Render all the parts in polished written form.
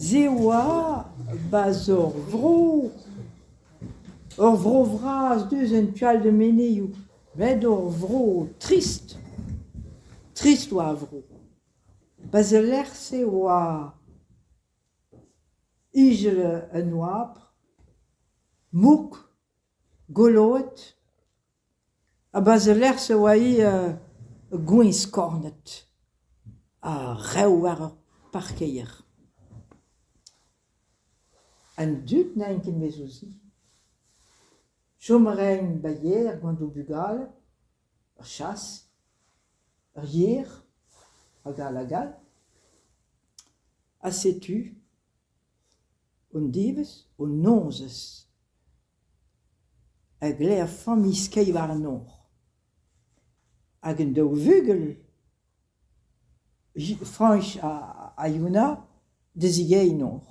Se 'oa 'barzh ur vro, ur vro vras deus en tu all da Menezioù met ur vro trist, trist 'oa ar vro. 'Barzh al lec'h-se 'oa ijil an oabl, mouk, goloet. A-barzh al lec'h-se e oa ivez gwiñs kornet ha rev war ar parkeier. An dud n'aent ket maez o zi. Chom a raent 'ba yer gant o bugale, ur chas, ur yer, hag all hag all. Ha setu un devezh, un nozvezh. A glev familh skeiñ war an nor. Hag an daou vugel, Fañch ha Yuna, da zigeriñ nor.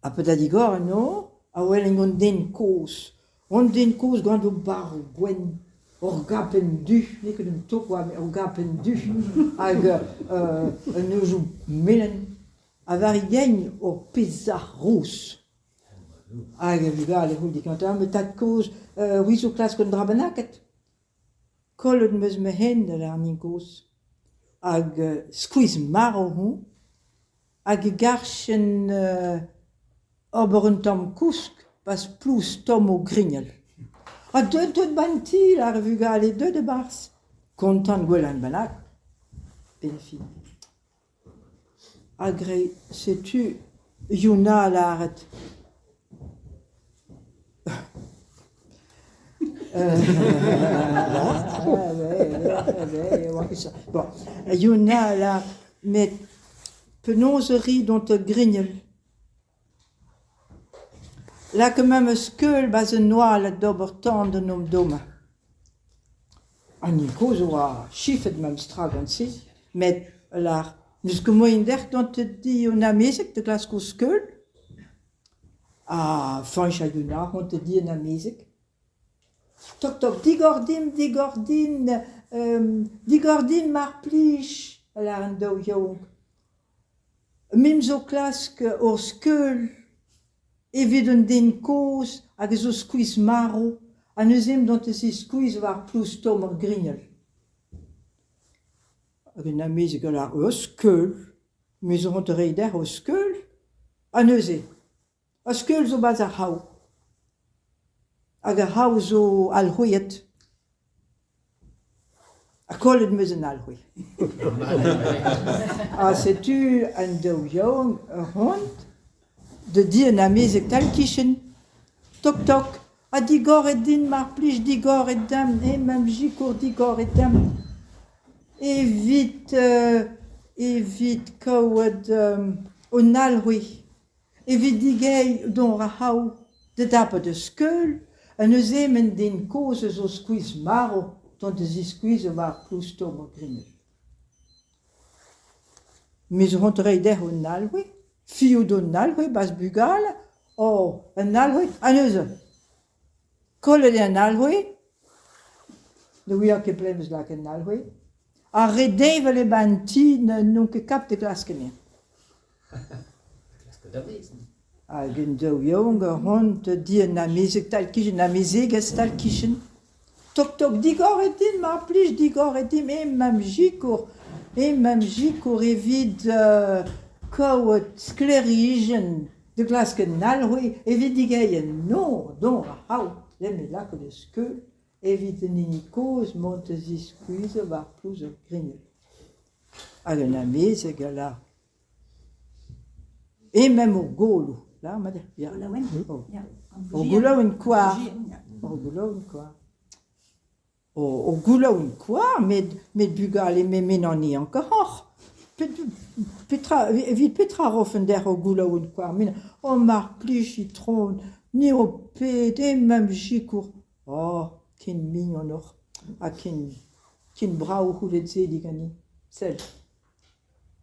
Ha pa da digor an nor a welen un den kozh, un den kozh gant ur barv gwenn, ur gapenn du, n'eo ket un tok 'oa met ur gapenn du hag un neuzoù melen. Ha war e gein ur pezh sac'h rous. Hag e vugale c'houl digantañ, met tad-kozh, c'hwi zo klask un dra bennaket. Kollet 'm eus ma hent, a lâr an hini kozh. Hag skuizh-marv on hag e garfen ober un tamm kousk pas plouz tomm o grignal. Ha deut deut 'ba 'n ti, lâr e vugale, deut e-barzh. Kontant gwellañ bennak, 'benn fin. A-greiz setu Yuna lâret. Bon, Yuna lâr met penaos e ri dont da grignal? Lakaomp em eus skeul 'barzh an oaled d'ober tan d'an omp-dommañ. An hini kozh a oa chifet memes tra gant se, met a lâr n'eus ket moaien dec'h dont da di an amezeg da glask ho skeul. Ha Fañch ha Yuna mont da di an amezeg. Tok tok, digor dimp, digor din, digor din mar plij, a lâr an daou yaouank. Me'm zo klask ur skeul evit un den kozh hag a zo skuizh-marv ha neuze em dont da ziskuizh war plouz tomm ar grignol. Hag un amezeg a lâr ur skeul, me zo c'hoant da reiñ dezhañ ur skeul ha neuze Ur skeul zo 'barzh ar c'hraou hag ar c'hraou zo alc'hwezet ha kollet 'm eus an alc'hwez. Ha setu an daou yaouank a-hont da di an amezeg tal-kichen, tok-tok, ha digoret din mar plij digoret dimp, emañ sikour digoret dimp evit evit kaout un alc'hwez. Evit digeriñ dor ar c'hraou da dapout ur skeul ha neuze emañ den kozh a zo skuizh-marv dont da ziskuizhañ war plouz-tomm ar grignol. Me zo c'hoant reiñ dezho un alc'hwez, fiout un alc'hwez 'barzh bugale, oh un alc'hwez, ha neuze kollet eo an alc'hwez, ne ouian ket pelec'h 'm eus lakaet an alc'hwez, ar re deñval eo 'ba 'n ti n'on ket kap da glask anezhañ. Hag un daou yaouank a c'hoant di un amezeg tal-kichen, un amezegez tal-kichen. Tok-tok, digoret din mar plij, digoret din, emañ sikour, emañ sikour evit kaout sklêrijenn da glask un alc'hwez evit digeriñ an nor, dor ar c'hraou, lenn lakaat e skeul evit an hini kozh mont da ziskuizhañ war plouz ur grignol. Hag un amezeg a lâr Emañ o golo, lâr mat ya. O goulaouenn koar, o goulaouenn koar. O goulaouenn koar met met bugale me m'emañ ganeoc'h. Petra evit petra 'rofen deoc'h o goulaouenn koar? Oh mar plij itron, ni ho ped, emañ sikour. Oh, ken mignon oc'h ha ken ken brav c'houlet se diganin. Sell.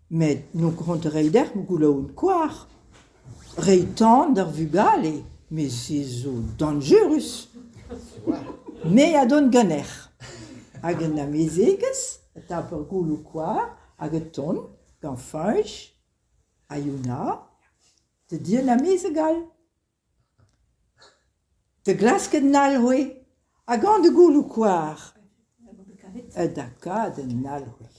Met n'on ket c'hoant reiñ deoc'h goulaouenn koar. Reiñ tan d'ar vugale, met se zo dañjerus. Me a dont ganec'h. Hag an amezegez a tap ur gouloù koar. Hag e tont gant Fañch ha Yuna da di an amezeg all. Da glask un alc'hwez ha gant he gouloù-koar da gad un alc'hwez.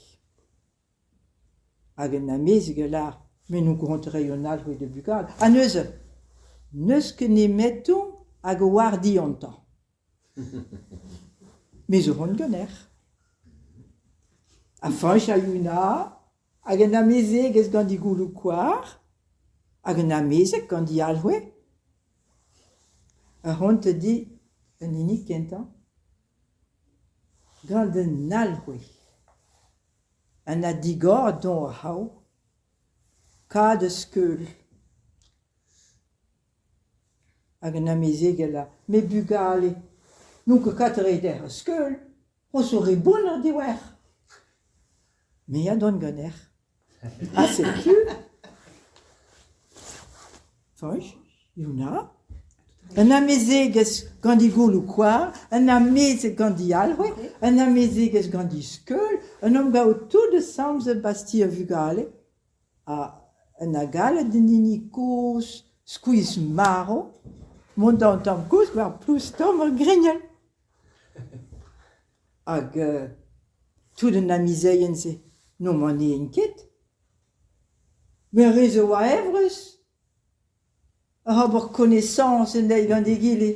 Hag an amezeg a lâr me n'on ket reiñ an alc'hwez da vugale. Ha neuze n'eus ket nemeton hag a oar diontañ. Me zo 'vont ganec'h. Ha Fañch ha Yuna hag an amezegez gant he gouloù-koar hag an amezeg gant he alc'hwez. Ar c'hont a di an hini kentañ gant an alc'hwez. Ha na digor dont ar c'hav, kad a skeul. Hag an amezegel a met bugale n'on ket kat reiñ dezhañ ur skeul, ho zo re bounner diwec'h. Me a dont ganec'h. Ha setu Fañch, Yuna, un amezegez gant he gouloù-koar, un amezeg gant he alc'hwez, un amezegez gant he skeul, un emgav tout ensemble e basti ar vugale. Ha un agalet d'an hini kozh skuizh-marv mont d'an tamm kozh war plouz tomm ar grignol. Hag tout an amezeien-se n'omp anezhe ket. Met ar re zo oa evrus oc'h ober konesañs an eil gant egile.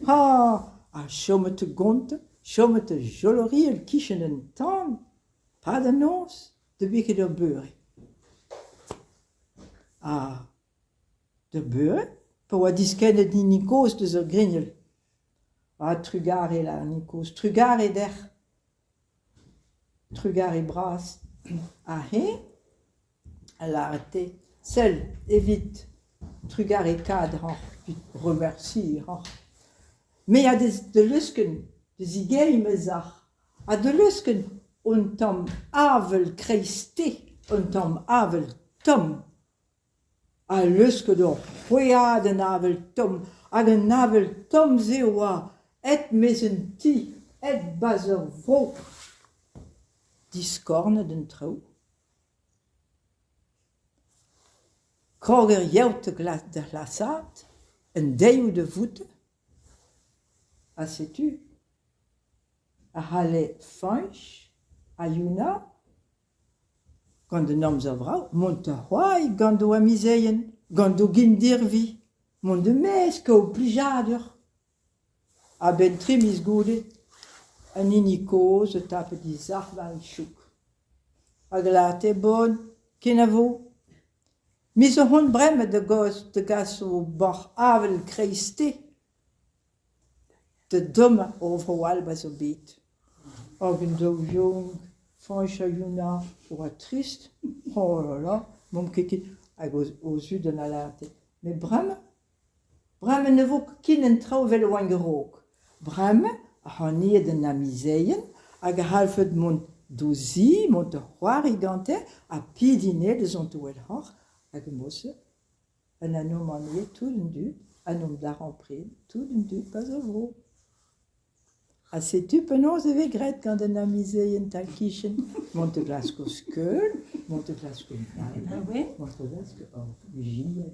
Ha ha chomet gontañ, chomet jolori e-kichen an tan 'pad an noz da beket ur beure. Ha d'ur beure pa oa diskennet hini kozh deus ar grignol. Ha trugarez lâr hini kozh, trugarez dec'h. Trugarez bras. Ha eñ a lâre sell evit trugarekaat ac'hanoc'h, evit remercier ac'hanoc'h. Me a da leuskel da zigeriñ ma sac'h ha da leuskel un tamm avel kreisteiz, un tamm avel tomm. Ha leusket ur c'hwezhadenn avel tomm hag an avel tomm-se oa aet 'maez an ti, aet 'barzh ur vro. Diskornet an traoù. Krog er yeot da glasaat, an deilioù da voutañ. Ha setu a c'halle Fañch ha Yuna Gant an amzer vrav mont da c'hoari gant o amezeien, gant o gendirvi, mont e-maez kaout plijadur. A-benn tri miz goude, an hini kozh o tapet e sac'h war e chouk. Hag lâret bon, kenavo. Me zo c'hoant bremañ da gas o boc'h avel kreisteiz. Da dommañ ur vro all ba zo bet. Hag un daou yaouank, Fañch ha Yuna, oa trist, oh là là, n'omp ket ket hag o zud en alerte. Met bremañ, bremañ ne vo ket ken an traoù evel e oant a-raok. Bremañ ac'haneet an amezeien hag a c'hallfed mont d'o zi, mont da c'hoari gante ha pediñ anezhe da zont da welc'hoc'h hag e-mod-se. Un anv tout an dud, an darempred tout an dud 'barzh ar vro. Ha setu penaos e vez graet gant an amezeien tal-kichen. Mont da glask o skeul, mont da glask o mont da glask ur vugel.